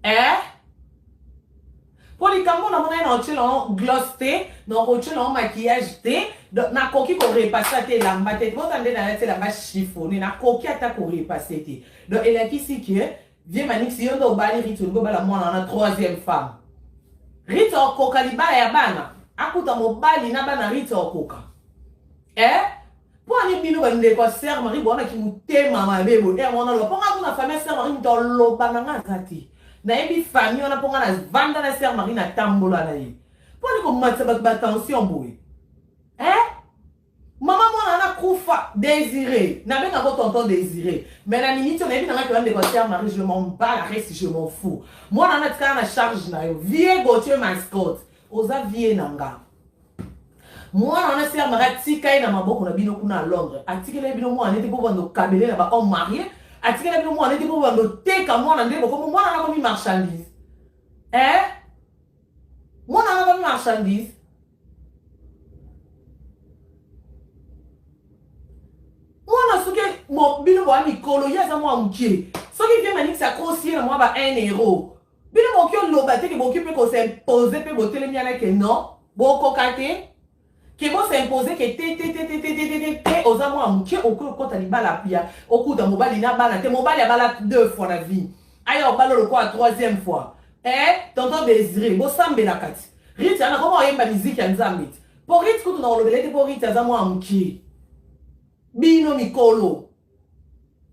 Eh? Mpo likambo na monaki na otyela yango gloss te, na okotyela yango maquillage te, donc nakoki korepase ata elamba te. Bota nde nalati elamba chiffonne, nakoki ata korepase te. Donc elakisi ke Vieux Manix yo nde obali Ritz olingi obala mwana wana troisième femme. Ritz okoka libala ya bana, akuta mobali na bana Ritz okoka. Eh? Mpo ani bino bandeko ya Sœur Marie bowana ki motema mabe boye. Eh wana loba mpo nga kuna famille ya Sœur Marie moto aloba na nga aza te. Nayebi famille wana mpo nga na vanda na Sœur Marie na tambola na ye. Mpo ani komatisa bato ba tension boye. Eh? Mama mwana wana kufa Désiré. Nabenga ko tonton Désiré. Mais na minute nayebi na nga ke bandeko ya Sœur Marie je m'en bats la reste je m'en fous. Mwana wana tikala na charge na yo. Vieux Gauthier mascotte. Oza vieux na nga. Mwana wana Sœur Marie atika ye na maboko na bino kuna à Londres. Atikela ye bino mwana nete po bando kabele na ba hommes mariés. Atikela bino mwana nete po bando teka mwana nde bokomo mwana na komi marchandise. Eh? Mwana na komi marchandise. Mwana soki bino boa mikolo ye aza mwa mokie. Soki vieux Manix akosi ye na mwa ba 1 euro. Bino bokoki oloba te ke bokoki mpe kosimpose mpe botelemi wana ke non bokoka te ke bosimpose ke te te te te te te te te te oza mwana moke okoki okota libala ya okuta mobali na bana te mobali abala deux fois na vie aya obala lokola troisième fois eh tonton Désiré bosambelaka ti Rita ana koma oyemba miziki ya nzambe ti po Rita kutu na kolobela ete po Rita aza mwana moke bino mikolo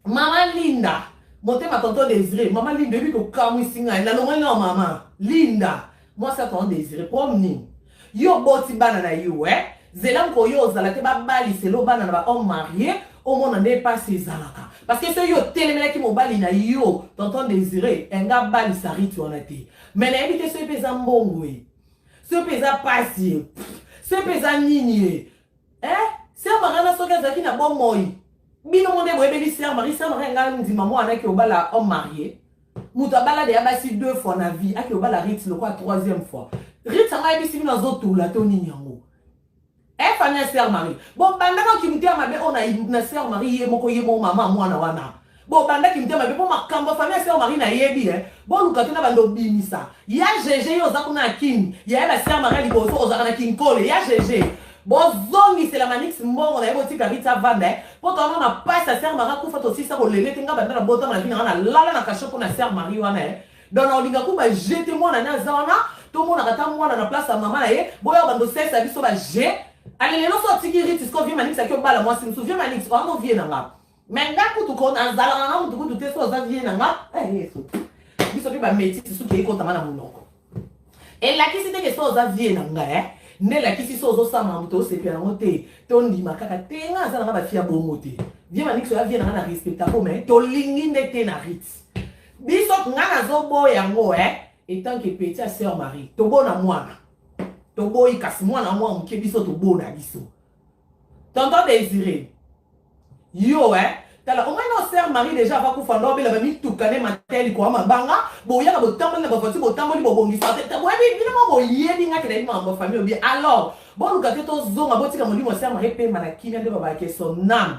Mama Linda, motema tonton Desire, mama Linda oyebi kokamwisi ngai, nalongoli nao mama Linda, mwasi ya tonton Desire, problème nini? Yo oboti bana na yo eh? Zela mokolo yo ozala te babalisela bana na ba homme marie, omona nde pasi ezalaka. Parce que soki yo otelemelaki mobali na yo, tonton Desire, enga abalisa Ruth wana te. Mais nayebi te soki mpe eza mbongo e. Soki mpe eza pasi e. Soki mpe eza nini e. Eh? Sœur Mariana soki azalaki na bomoi bino mo nde boyebeli sœur Marie, sœur Marie nga ndima mwana ake obala homme marié. Moto abala deya basi deux fois na vie, ake obala Ritz lokola troisième fois. Ritz anga ayebisi bino azotula to nini yango. Eh famille ya sœur Marie, bobandaka kimutema mabe oyo na, na sœur Marie ye moko ye moko mama mwana wana. Bobandaki motema mabe mpo makambo ya famille ya sœur Marie nayebi eh. Boluka te na bando obimisa. Ya GG yo oza kuna na Kin, yaya ba sœur Marie liboso ozalaka na Kinkole. Ya GG bozongisela Manix mbongo na ye botika Ritz avanda eh. Mpo towana na pasi ya sœur Marie akufa tosilisa kolele te nga banda na botama na vie na nga na lala na cachot mpo na sœur Marie wana eh. Donc na olinga ku ba jete mwana ne aza wana tomonaka ata mwana na place ya mama na ye boya bando sesa biso ba je ale lelo so otiki Ritz siko vieux Manix aki obala mwasi mosusu vieux Manix oyango vie na nga Mais nga kutu ko nazalaka na mutu kutu te so oza vie na nga eh yesu biso mpe bametisi suki ekotama na monoko elakisi te ke so oza vie na nga eh nde elakisi so ozosala makambo tosepela yango te tondima kaka te nga aza na nga bafia bongo te vie manix oya vie na nga na respectako mais tolingi nde te na rit biso nga nazoboya yango eh etant que petit ya sœur Marie tobona mwana toboyi kasi mwana mwa moke biso tobona biso Tonton Desire, yo eh tala omoni na sœur Marie déjà ava kufa ndo abela ba mituka ne mateli kwa mabanga boyaka botamboli na ba voiture botamboli bobongisa te boyebi bino mo boyebi nga ke nayebi makambo ya famille obi alors boluka te tozonga botika molimo ya sœur Marie pema na kimia nde babaka ke son âme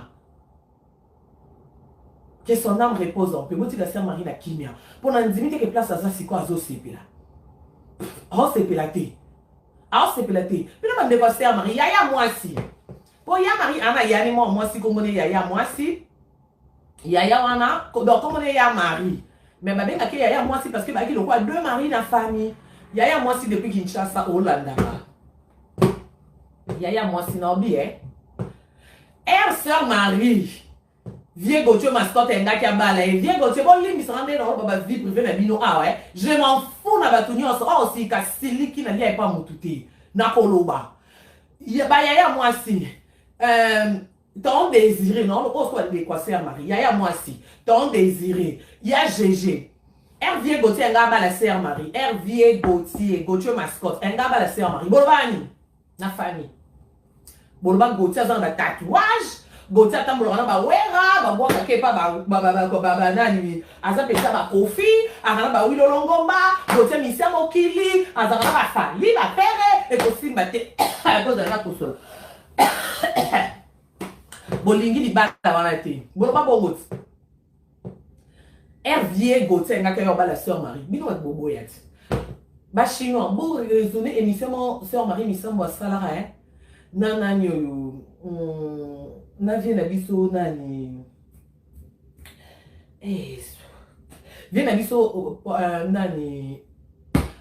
que son âme repose en paix botika sœur Marie na kimia mpo na ndimi te ke place aza sikoyo azosepela azosepela te aosepela te bino bandeko ya sœur Marie yaya mwasi mpo ya Marie ana yani mwa mwasi kombo ne yaya mwasi yaya wana donc kombo ne ya Marie mais babengaki yaya mwasi parce que bayaki lokola deux Marie na famille yaya mwasi depuis Kinshasa olandaka yaya mwasi na obi eh Air sœur Marie Vieux Gauthier mascotte engaki abala ye. Vieux Gauthier bolimbisa nga nde naoloba ba vie privée na bino awa eh. Je m'en fous na bato nyonso. Awa osika siliki na lia epa mutu te. Nakoloba. Ba yaya mwasi. Euh, ton désiré non oyo soki ndeko ya sœur Marie yaya mwasi ton désiré ya GG Hervier Gauthier enga abala sœur Marie Hervier Gauthier Gauthier mascotte enga abala sœur Marie boloba nini na famille boloba Gauthier aza na ba tatouage Gauthier atambolaka na bawera babwakaka epa banani aza mpenza bakofi aza na bawilo longomba Gauthier misia mokili azalaka na bafali bapere ekosimba te kozala na kosola bolingi libala wana te boloba bongo ti. Hervier Gauthier alingaki ayo abala sœur Marie. Bino bato boboya ti. Ba chinois bo raisonner émission mo sœur Marie Misambo asalaka hein. Na nani oyo na vie na biso nani eh vie na biso nani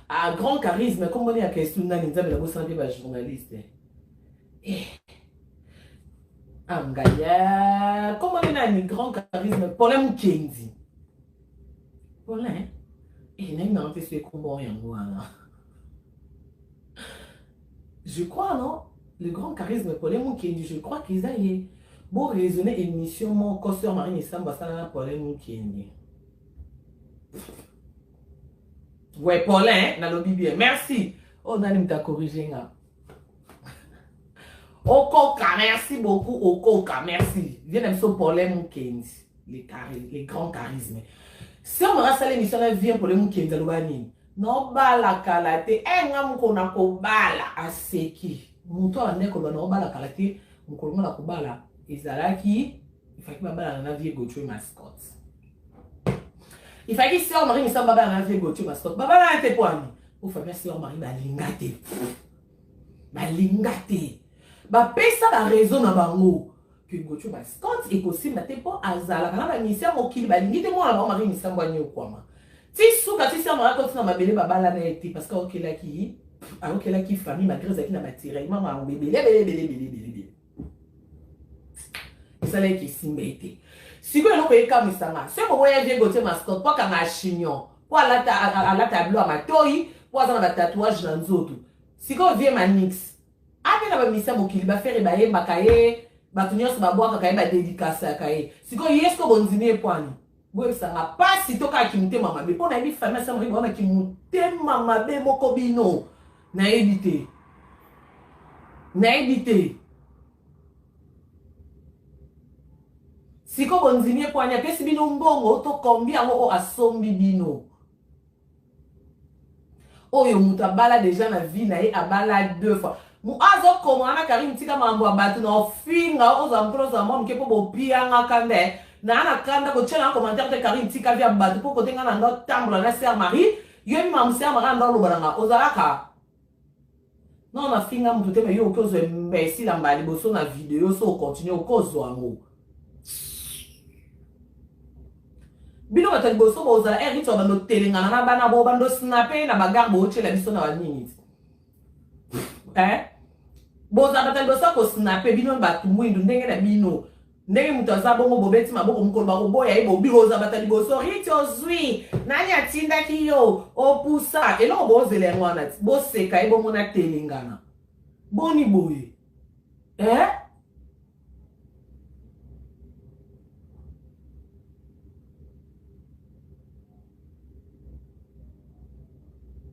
a grand charisme kombo ya question nani nzambe na bosana mpe ba journaliste eh angaya kombo nde nani grand charisme Paulin Mukendi Paulin eh nayebi nango te soki kombo yango wana. Je crois non, le grand charisme Paulin Mukendi, je crois qu'eza ye. Bo raisonner émission moko sœur Marie Misambo asala na Paulin Mukendi. Ouais, Paulin, nalobi bien. Merci. Oh, nani muta corriger nga. Okoka, merci beaucoup Okoka, merci. Viens na biso Paulin Mukendi, les grands charismes. Sœur Marie asala émission na viens Paulin Mukendi aloba nini? Naobala kala te eh nga mokolo nakobala aseki moto abandaki koloba naobala kala te mokolo nga nakobala ezalaki ifaki babalana na vieux Gauthier mascotte ifaki sœur Marie Misambo babalana na vieux Gauthier mascotte babalana te po ani po famille sœur Marie balinga te balinga te bapesa ba raison na bango que Gauthier mascotte ekosimba te mpo azalaka na bamisi ya mokili balingi te mwana bango Marie Misambo anyokwama ti suka ti sœur Marie akoti na mabele babalana ye te parce que aokelaki famille malgré ezalaki na batiraillement makambo ebele ebele ebele ebele ebele ebele esalaki esimba ye te. Sikoyo eloko ekamwisa nga soki boboya vieux Gauthier mascotte mpo akanga chignon mpo alata bilo ya matoi mpo aza na batatouage na nzoto sikoyo vieux Manix ape na bamisa mokili bafere bayembaka ye bato nyonso babwakaka ye badedikasaka ye sikoyo ye sikoyo bondimi ye pwani boyebisa nga pasi to kaka kimotema mabe mpo nayebi famille asa mokili baona kimotema mabe moko bino nayebi te nayebi te sikoyo bondimi ye pwani apesi bino mbongo to kombi yango oyo asombi bino oyo moto abala deja na vie na ye abala deux fois azokoma wana Karine tika makambo ya bato na ofinga ozala mokolo ozala mwa moke mpo bopiangaka nde naa na kanda kotia na commentaire te Karine tika vie ya bato mpo kote nga na ndo tambola na sœur Marie yoyebi makambo sœur Marie ando aloba na nga ozalaka non nafinga moto te me yo oki ozwa imbécile ya mbala liboso na video so okontinue okozwa yango bino bato ya liboso bozala eri to bando telengana na bana bo bando snape na bagar bootyela biso na banini eh? bozala bato ya liboso ya kosnape bino bato mwindu ndenge na bino ndenge moto aza bongo bobeti maboko mokolo bakoboya ye bobi ozala bato ya liboso riti ozwi nani atindaki yo opusa eloko bozela yango wana ti boseka ye bongo na telengana boni boye eh?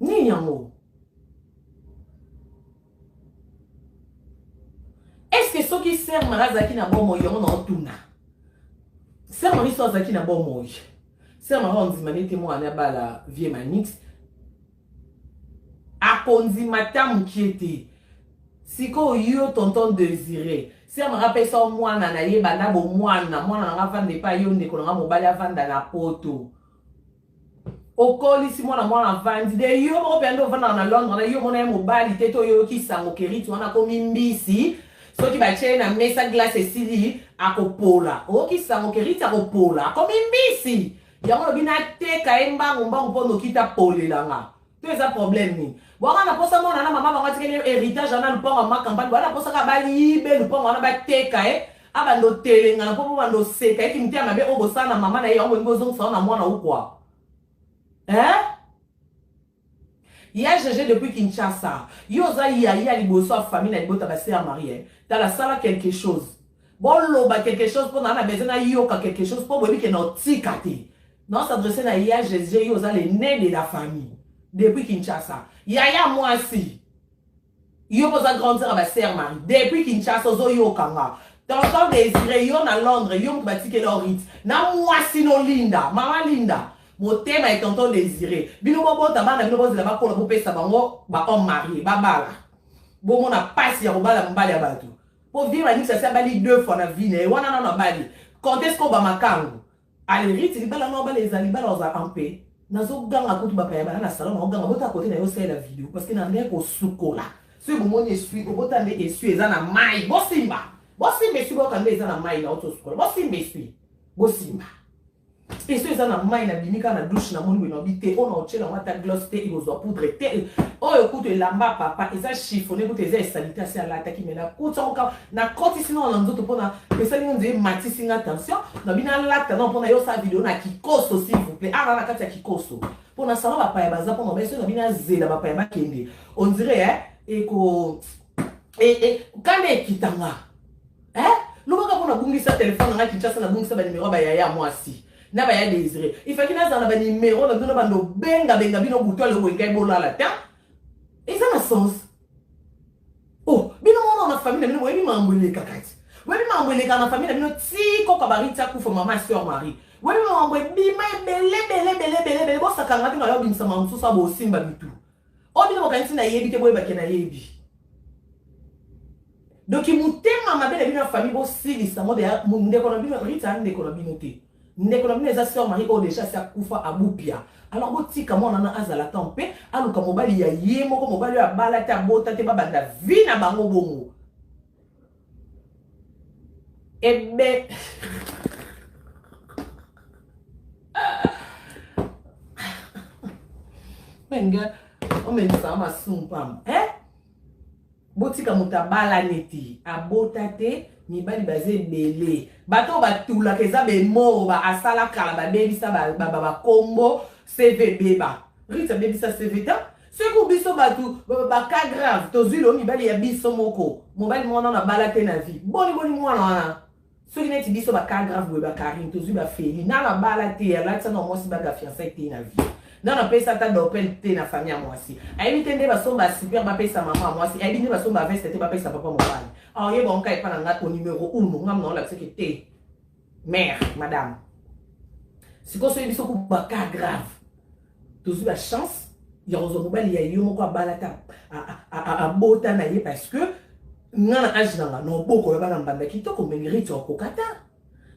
Nini yango? Est-ce que soki sœur Marie azalaki na bomoi yango na otuna? Sœur Marie so azalaki na bomoi. Sœur Marie ondima nete mwana abala vieux Manix. Akondima ata mokie te. Sikoyo yo tonton Desire, sœur Marie apesa yo mwana na ye banda bomwana, mwana na nga avanda epai yo ndeko na nga mobali avanda na poto. Okolisi mwana mwana avandi de yo moko mpenza nde ovandaka na Londres na yo omona ye mobali te to oyoki sango keriti wana akomi mbisi soki batie ye na mesa glace esili akopola oyoki sango keriti akopola akomi mbisi yango olobi nateka ye mbangu mbangu mpo noki tapolela nga to eza problème nini bwaka na posa mwana na mama bango atikeli héritage wana lupango ya makampani bwana posa kaka bayibe lupango wana bateka ye abanda otelengana mpo bobanda oseka ye kimotema mabe oyo bosala na mama na ye yango bolingi bozongisa na mwana ou quoi hein ya GG depuis Kinshasa yo oza yaya liboso ya famille na libota ba sœur Marie tala sala quelque chose boloba quelque chose mpo na na besoin nayoka quelque chose mpo boyebi ke na otika te na s'adresse na ya GG yo oza le nez de la famille depuis Kinshasa yaya mwasi yo oza grande sœur ya ba sœur Marie depuis Kinshasa ozoyoka nga tonton Désiré yo na Londres yo moto batikeli orite na mwasi no Linda mama Linda motema ya tonton Désiré bino bobota bana bino bozela bakola bopesa bango ba homme marié babala bomona pasi ya kobala mobali ya bato po vie manix asi abali deux fois na vie na ye wana nano abali quand est-ce que obamakangu? Ale Riti libala no abala eza libala oza en paix. Nazo ganga kutu bapaya bana na salon na ganga bota kote na yo salela video parce que na ndenge kosukola. Soki bomoni esui obota nde esui eza na mai bosimba. Bosimba esui boyoka nde eza na mai na otosukola. Bosimba esui. Bosimba. Esui eza na mai na bimi kaka na douche na moni boye na bi te oyo na otiela yango ata gloss te ekozwa poudre te. Oyo kutu elamba papa eza chiffonne kutu eza esalite asi alataki mais na kuti yango kaka nakotisi nao na nzoto mpona esali ngo nzela ematisi nga tension na bino alata nao mpona yo osala video na kikoso s'il vous plaît awa na kati ya kikoso mpona salon bapaya baza mpona obeso na bino azela bapaya bakende on dirait eh, eko e, e, kanda ekita nga eh? lobaka mpo nabungisa telefone na nga kinshasa nabungisa banimero ya bayaya mwasi na baya desire ifaki nazala na banimero na bino bando bengabenga bino butu aloboye ngai bolala te eza na sens Oh, bino mona na famille na bino boyebi makambo elekaka ti. Boyebi makambo elekaka na famille na bino ti koka Bariti akufa mama sœur Marie. Boyebi makambo ebima ebele bele bele bele bele bosakanga te na yo bimisa makambo mosusu abo osimba mitu. Oyo bino bokanisi nayebi te boyeba ke nayebi. Donc motema mabe na bino ya famille bosilisa ngo deya ndeko na bino Rita ndeko na bino te. Ndeko na bino eza sœur Marie oyo dejà asi akufa abupia. Alors botika mwana wana azala ata mpe aluka mobali ya ye moko mobali oyo abala te abota te babanda vie na bango bongo. Ebe Menge omelisa masumu pamba. Eh? Botika moto abalani te abota te mibali baza ebele bato oyo batulaka eza bemoro ba asala kala babebisa bakombo cv ebeba Ruth abebisa cv te soki biso bato baka grave tozwi lelo mibali ya biso moko mobali mwana wana abala te na vie boni boni mwana wana soki neti biso ba cas grave boye ba Carine tozwi ba Feli nanu abala te alatisa na mwasi baga fiançailles te na vie nanu apesa ata dopel te na famille ya mwasi ayebi te nde basomba super bapesa mama ya mwasi ayebi nde basomba veste te bapesa papa mobali aoyeba onka epa na ngai au numero uno ngai mna olakisaki te mère madame sikoyo soki biso ku ba cas grave tozwi ba chance ya kozwa mobali ya yo moko abala te abota na ye parce que nga na age na nga na obokola bana mbanda kitoko ndenge rite okoka ta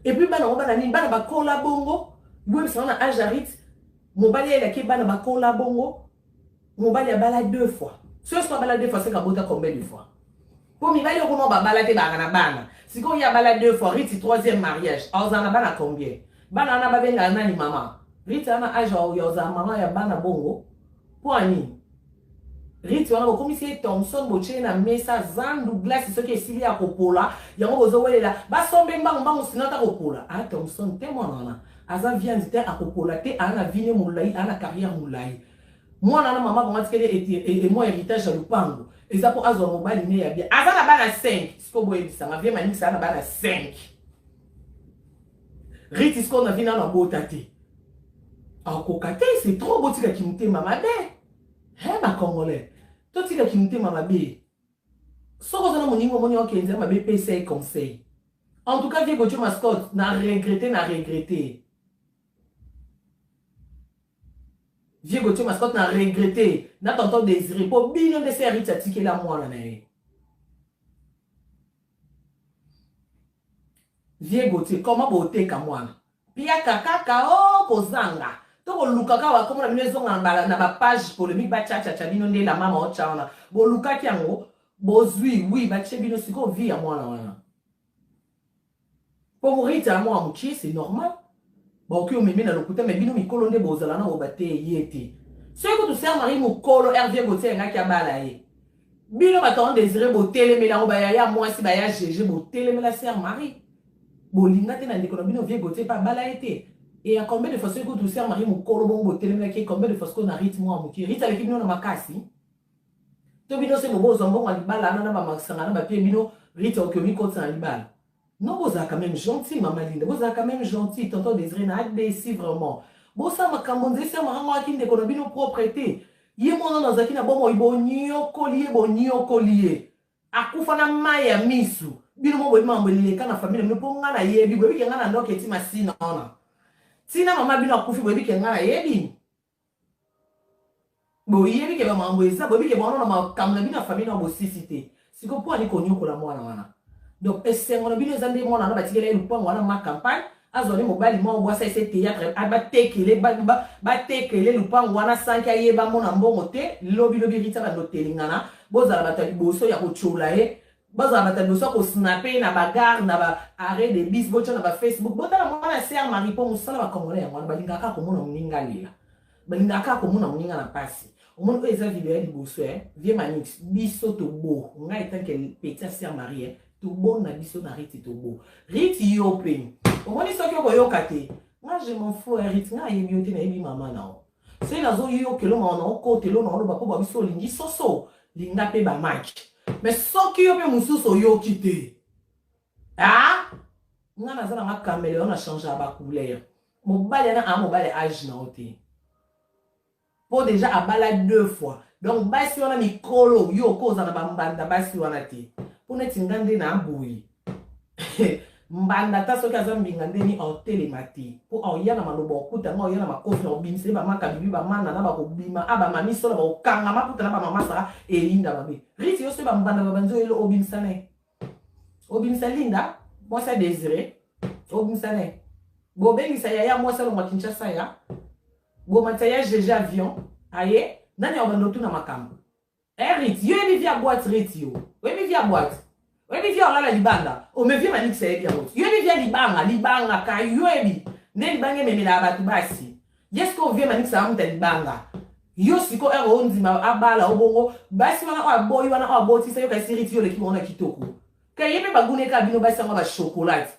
epuis bana yango bana nini bana bakola bongo boyebisa nga na age ya rite mobali ayelaki bana bakola bongo mobali abala deux fois soki soki abala deux fois seka abota combien de fois mpo mibali okoma babala te baaka na bana sikoyo ye abala deux fois riti troisième mariage azala na bana combien bana wana babengaka nani mama riti wana age ya ozala mama ya bana bongo mpo ya nini riti wana bokomisi ye thomson botie ye na mesa zandu glace soki esili ya kopola yango bozowelela basombe mbangu mbangu sino ata kopola a ah, thomson te mwana wana aza viande te akopola te aa na vie ne molai aa na carrière molai mwana wana mama bango atikeli mwa héritage ya lupango eza mpo azwa mobali ne ya bien aza na bana 5 sikoyo boyebisanga vie manix aza na bana 5 riti sikoyo na vie nano abota te akoka te c'est trop botika kimotema mabe he bacongolais totika kimotema mabe soki oza na moninga omoni okende mabe pesa ye conseil en tout cas vie Gauthier Mascotte na regrette na regrette Vieux Gauthier Mascotte na regrette na tonton Désiré po bino nde se Riti atikela mwana na ye. Vieux Gauthier comment boteka mwana? Piaka kaka o oh, kozanga to koluka kaka bakombo na bino ezonga na ba page polemique bachachacha bino nde la mama otya wana bolukaki yango bozwi wi batie bino sikoyo vie ya mwana wana Po Rita ya mwa mukie c'est normal. Baoki omemi na lokuta mais bino mikolo nde bozala na oba te ye te. Soki kutu sœur Marie mukolo Hervé Gauthier alingaki abala ye. Bino bato en désiré botelemela yango ba yaya mwasi ba ya GG botelemela sœur Marie. Bolinga te na ndeko na bino vieux Gauthier pa abala ye te. Et à combien de fois soki kutu sœur Marie mukolo bongo botelemelaki ye combien de fois sikoyo na Rite mwa mukie. Rite aleki bino na makasi. To bino se bobozwa mbongo ya libala wana na bamasanga na bapie bino Rite okoki omikotisa na libala. Non bozala quand même gentil maman Linda bozala quand même gentil tonton Désiré na adesi vraiment bosala makambo nzesi ya makango aki ndeko na bino propre te ye mwana na azalaki na bomoi bonyokoli ye bonyokoli ye akufa na mai ya misu bino mo boyebi makambo eleka na famille na bino mpo ngai nayebi boyebi ke ngai na ndoki eti masina wana ntina mama bino akufi boyebi ke ngai nayebi boyebi ke bamakambo eza boyebi ke bawana na makambo na bino ya famille na bosisi te sikoyo mpo ani konyokola mwana wana donc esengo na bino eza nde mwana wana batikela ye lupango wana ma campagne. Azwa ne mobali moko bwasa ese théâtre, batekele batekele lupango wana sanki ayeba mona mbongo te. Lobi lobi Riti abanda otelengana, bozala bato ya liboso ya kotyola ye, bazala bato ya liboso ya kosnape na bagare, na ba arrêt de bus, botya na bafacebook. Botala mwana sœur Marie, mpo mosala bacongolais yango wana, balingaka kaka komona moninga alela, balingaka kaka komona moninga na mpasi. Omoni, oyo eza video ya liboso. Vieux Manix, biso tobo ngai en tant que petit ya sœur Marie, tobona biso na Riti, tobo Riti. Yo mpe omoni, soki okoyoka te, nga je m'en fous. Riti, nga ayebi yo te, nayebi mama na yo. Soki nazoyokelo mawa na okotelo na oloba mpo babiso olingi soso, linga mpe bamaki. Mais soki yo mpe mosusu oyoki te, ah, nga naza nanga caméléon, na change ya bacouleur. Mobali ana aa mobali age na yo te, mpo déjà abala deux fois. Donc basi wana mikolo, yo okoza na bambanda basi wana te, mpo neti nga nde na boye mbanda, ata soki aza mbinga ndeni, aotelema te, mpo aoya na maloba, okuta nga oya na makofi na obimisa ye, bamaka bibi, bamana na bakobima, a bamami solo bakokanga maputa na bamama sara eyinda mabe. Riti, yo soki bambanda babanzi oyelo, obimisa na ye, obimisa Linda mwasi ya Désiré, obimisa na ye, bobengisa yaya mwasi alongwa Kinshasa, ya bomatisa ya GG avion aye, nani akobanda otuna makambo? Rit, yo yebi vie ya boîte. Rit, yo oyebi vie ya boîte, oyebi vie olala libanda. Omevie Manix ayebi yango. Yo yebi vie ya libanga, libanga ka yo yebi nde libanga ememelaka bato basi. Ye sikoyo vieux Manix amuta libanga. Yo sikoyo ere ondima abala obongo basi wana oyo aboyi wana oyo abotisa yo, kasi Riti, yo oleki bango na kitoko. Ka ye mpe baguneka bino basi yango bachocolate.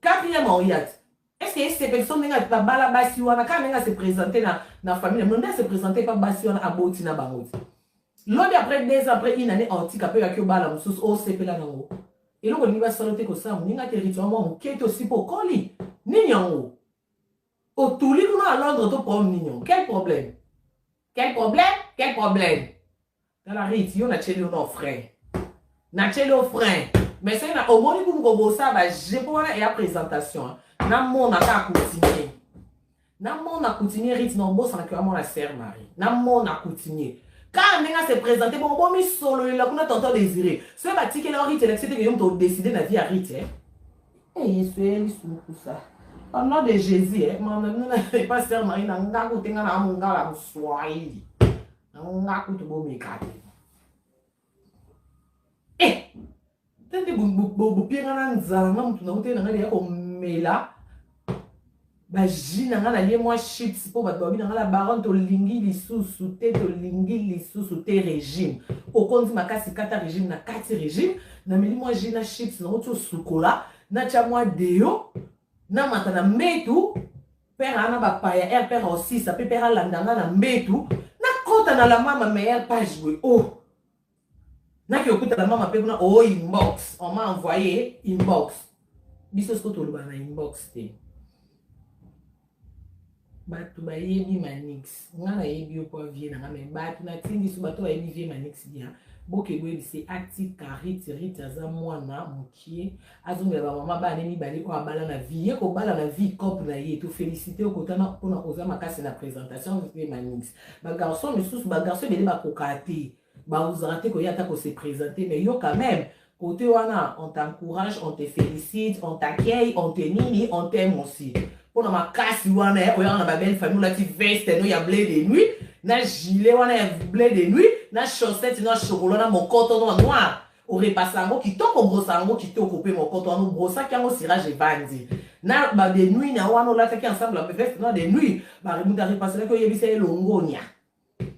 Quatrième Henriette, est ce que esepeliso ndenge babala basi wana, kaka ndenge ase présente na famille na bino, nde ase présente pa basi wana aboti na bango ti lobi, après 2 ans, après une année, aotika mpe oyaki obala mosusu, osepela nango? Eloko olingi basala te, kosala moninga te. Riti, mwa moke te, osi mpo okoli nini yango otuli kuna na Londres to problème nini yango? Quel problème, quel problème, quel problème? Tala Riti, yo natieli yo no frein, natieli yo frein. Mais soki na omoni kumu kobosala baje, mpo wana eya présentation, namona kaka coutumier, namona coutumier. Riti, na obosanaki wa mwana sœur Marie, namona coutumier kaka ndenge ase présente bongo, bomisololela kuna. Tonton Désiré, soki batikeli yo Riti, elakisi teke yo moto odécide na vie ya Riti. Yesu elisukusa au nom de Jésus. Mama na bino epa sœur Marie na ngako te, nga na mongala moswahili na nga kutu bomeka te. Te nde bopienga na nzala, nga motu nango te, na ngai deya komela bajus na ngai, nalie mwa chips, mpo bato babi na ngai la baronne, tolingi lisusu te, tolingi lisusu te régime okonzi makasi, kata régime. Na kati régime, nameli mwa jus na chips nango ti osukola, natya mwa deo, namata na mbetu. Père ana bapaya air, père osisa mpe père alanda nga na mbetu, nakɔta na la mama meilleure page boye. Oh, naki okutana mama mpe kuna o inbox, on m'a envoyé inbox. Biso siko toloba na inbox te, bato bayebi Manix, nga nayebi yo mpo avie na nga. Me bato natindi so, bato bayebi vieux Manix bien, boke boyebise atika Riti. Riti aza mwana mokie, azongela bamama bana mibale oyo abala na vie ye, kobala na vie cope na ye. Tofélicité okotana mpona oza makasi na présentation. Vieux Manix, bagarçon misusu, bagarçon ebele bakokaa te, baozaka te koya ata kose présenter. Mais yo quand même, côté wana, on t'encourage, on te félicite, on t'accueille, on te nini, on t'aime aussi mpona makasi wana oyaka na babelle famille, olati veste no ya bleu de nuit, na gilet wana ya bleu de nuit, na chaussette no ya chocolat, na mokoto no ya noir, orepasa yango kitoko, obrosa yango kitoko, mpe mokoto wana obrosaki yango, cirage evandi na ba de nuit na wana olataki ensemble ya veste no de nuit, moto arepaselaki, oyebisa ye longonia.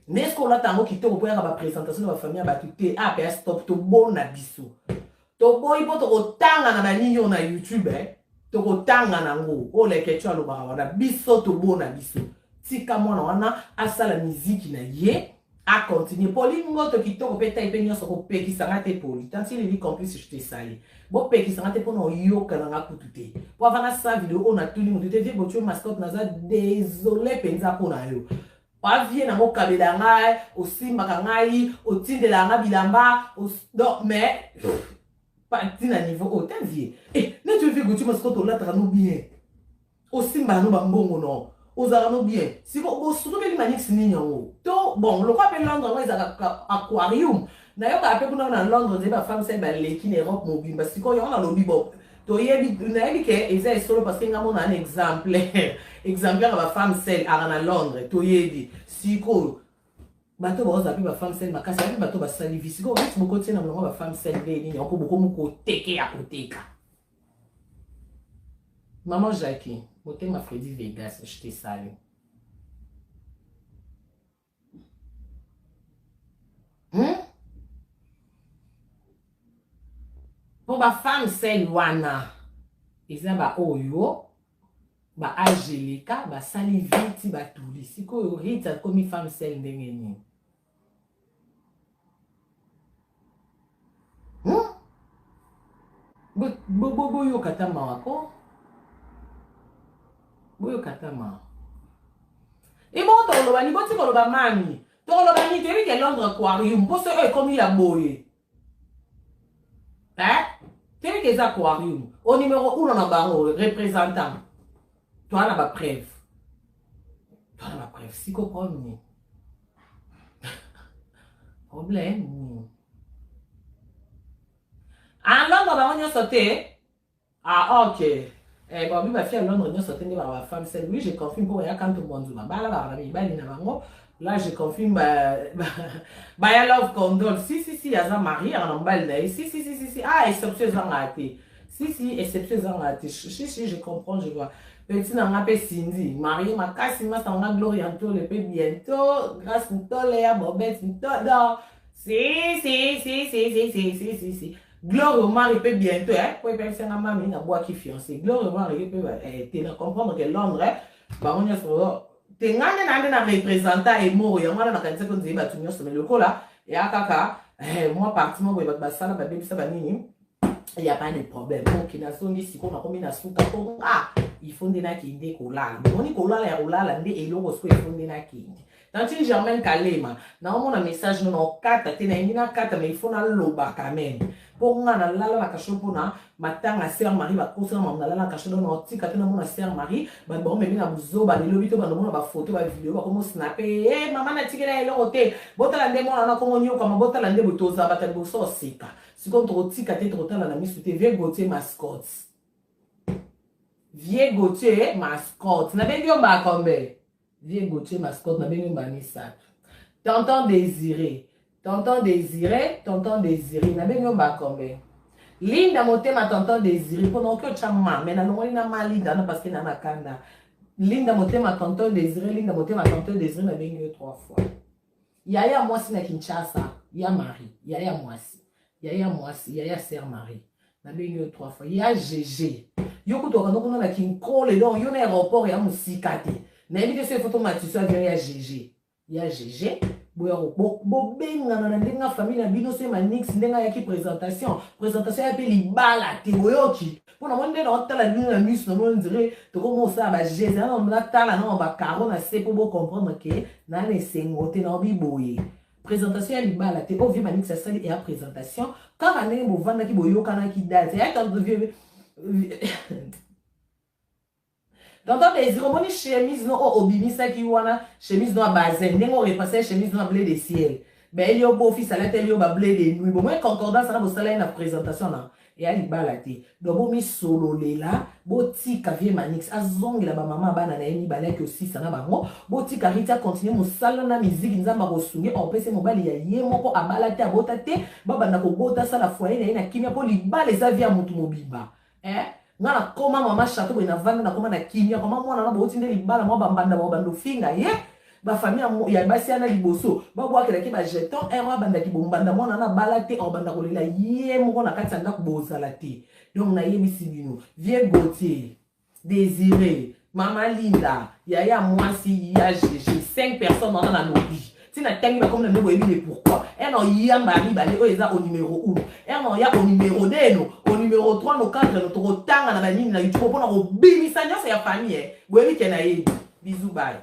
Nde soki olata yango kitoko mpo yaka baprésentation na bafamille ya bato te. Ape stop, tobona biso toboyi, mpo tokotanga na banini oyo na YouTube, tokotanga nango oyo lekeco alobaka wana. Biso tobona biso, tika mwana wana asala miziki na ye, acontinue. Poli ngoto kitoko mpe tai mpe nyonso, kopekisanga te. Poli tanti Lili complice, je te sali, bopekisanga te mpona oyokananga kutu te, po avant nasala video oyo natuni motu te. Vieux Botio Mascotte, naza désolé mpenza mpo na yo. Avie nango okabela ngai, osimbaka ngai, otindelaka ngai bilamba. Donc mais ntina niveau oyo te, vieux. Neti vieux Gauthier Mascotte, olataka no bien, osimbaka no bambongo, no ozalaka no bien. Siko bosukeli Manix nini yango to? Bon, lokwa mpe Londres yango ezalaka aquarium, nayokaka mpe kuna na Londres nzeli bafemme sali baleki na Europe mobimba. Sikoyo yango nalobi, bon, Toyebi, nayebi ke eza esolo parce que nga mona un exemplaire, exemplaire ya ba femme seule aka na Londres, toyebi. Sikoyo bato bakozala mpe ba femme seule makasi, ayebi bato basali vie. Sikoyo neti bokotie na molongo ba femme seule nde nini yango bokomi koteke ya koteka. Maman Jackie, motema Freddy Vegas, je te salue. Mpo ba femme seule wana eza baoyo ba age eleka, basali vie ti batuli. Sikoyo Rit akomi femme seule ndenge nini? Boyoka ta mawa ko, boyoka ta mawa. Ebongo tokoloba nini? Boti koloba mami, tokoloba nini? Toyebi ke Londres aquarium, mposo oyo ekomi ya boye, eh? Toyebi ke eza aquarium au numéro 1 na bango représentant, toa na bapreuve, toa na bapreuve. Siko problème nini? Problème nini? Ah, Londres bango nyonso te. Ah, ok. Eh, bon, ba fille à Londres nyonso te nde ba femme seule. Oui, je confirme, mpo ya kanto mwanzu babala baka na mibali na bango. Là, je confirme ba ya Love Condol. Si, si, si, aza marié, aka na mobali na ye. Si, si, si, si, si. Ah, exception ezanga te. Si, si, exception ezanga te. Si, si, je comprends, je vois. Petit na nga mpe Cindy, marié makasi, masa nga Gloria Ntole mpe bientôt, Grâce Ntole ya Bobette Ntole. Si, si, si, si, si, si, si, si, si. Gloire Omari mpe bientôt, eh, po epesanga mami nabwaki fiancé. Gloire Omari mpe eh, te na comprendre que Londres bango nyonso te. Nga nde na nde na représentant emoro yango wana, nakanisaki nzeli bato nyonso, mais lokola eya kaka eh, mwa parti moko boye bato basala babebisa banini, y a pas de problème. Ok, nazongi sikoyo, nakomi na suka mpo nga il faut nde nakende kolala. Bomoni kolala ya kolala nde eloko sikoyo, il faut nde nakende. Tantine Germaine Kalema, naomona message no, naokata te, nayengi nakata, mais il faut naloba quand même mpo nga nalala na kasho mpona matanga sœur Marie. Bakosana mamu, nalala na kasho, donc naotika te. Namona sœur Marie, bato bakomemi na buzoba lelobi to bandomona bafoto, bavideo, bakomo snape. E mama, natikela eloko te. Botala nde mwana wana kongo nyokama, botala nde boye. Tozala bato ya liboso oseka. Sikoyo tokotika te, tokotala na misu te. Vieux Gautier Mascotte, vieux Gautier Mascotte, nabengi yo bakombe. Vieux Gautier Mascotte, nabengi yo bamisato. Tonton Désiré, tonton Désiré, tonton Désiré, nabengi yo bakombe. Linda motema tonton Désiré, mpona oki otya ma me nalongoli na ma Linda wana parce que na na kanda. Linda motema tonton Désiré, Linda motema tonton Désiré, nabengi yo trois fois. Yaya mwasi na Kinshasa ya Marie, yaya mwasi, yaya mwasi, yaya sœur Marie, nabengi yo trois fois. Ya GG, yo kutu okanda kuna na Kinkole, donc yo na aéroport ya mosika te. Nayebi te so efo tomatiso avion ya GG. Ya GG, boya bobengana na ndenge ya famille na bino. So Manix ndenge ayaki présentation, présentation ya mpe libala te. Boyoki mpo na moni nde naotala bino na miso, namoni ndire tokoma osala bageste, natala nao bakaro na se mpo bocomprendre ke naa na esengo te. Naobi boye, présentation ya libala te oyo vieux Manix asali eya présentation kaka ndenge bovandaki, boyokanaki date ya vieux tonton Désir. Omoni chemise no oyo obimisaki wana, chemise no ya bazin, ndenge orepasse chemise no ya bleu de ciel, bayeli yo beau-fils, alateli yo bableu de nuit. Bomoi concordance wana bosala ye na présentation na eya libala te. Donc bomisololela, botika vieux Manix azongela bamama bana na ye mibale, aki osisa na bango. Botika Riti acontinue mosala na miziki. Nzambe akosunge, opesi mobali ya ye moko, abala te, abota te, babanda kobota, asala foyer na ye na kimia, mpo libala eza vie ya motu mobimba, eh? Nga nakoma mama chateau boye, navanda, nakoma na kimia. Koma mwana na bouti nde libala, mwa bambanda babanda ofinga ye, bafamille ya basi wana liboso babwakelaki bajeton ere abandaki bombanda. Mwana na bala te, akobanda kolela ye moko na kati ya ndako, bozala te. Donc nayebisi bino, vieux Gautier, Désiré, mama Linda, yaya mwasi ya GG, 5 personnes wana nalobi ntina ntangi bakomi na nde boyebi le pourquoi. Ere na oyamba ya mibale oyo eza au numéro 1, ere na oya au numéro 2, no au numéro 3, no 4, no tokotanga na banini na YouTube mpona kobimisa nyonso ya famille. Boyebi ke nayebi. Bisous, bye.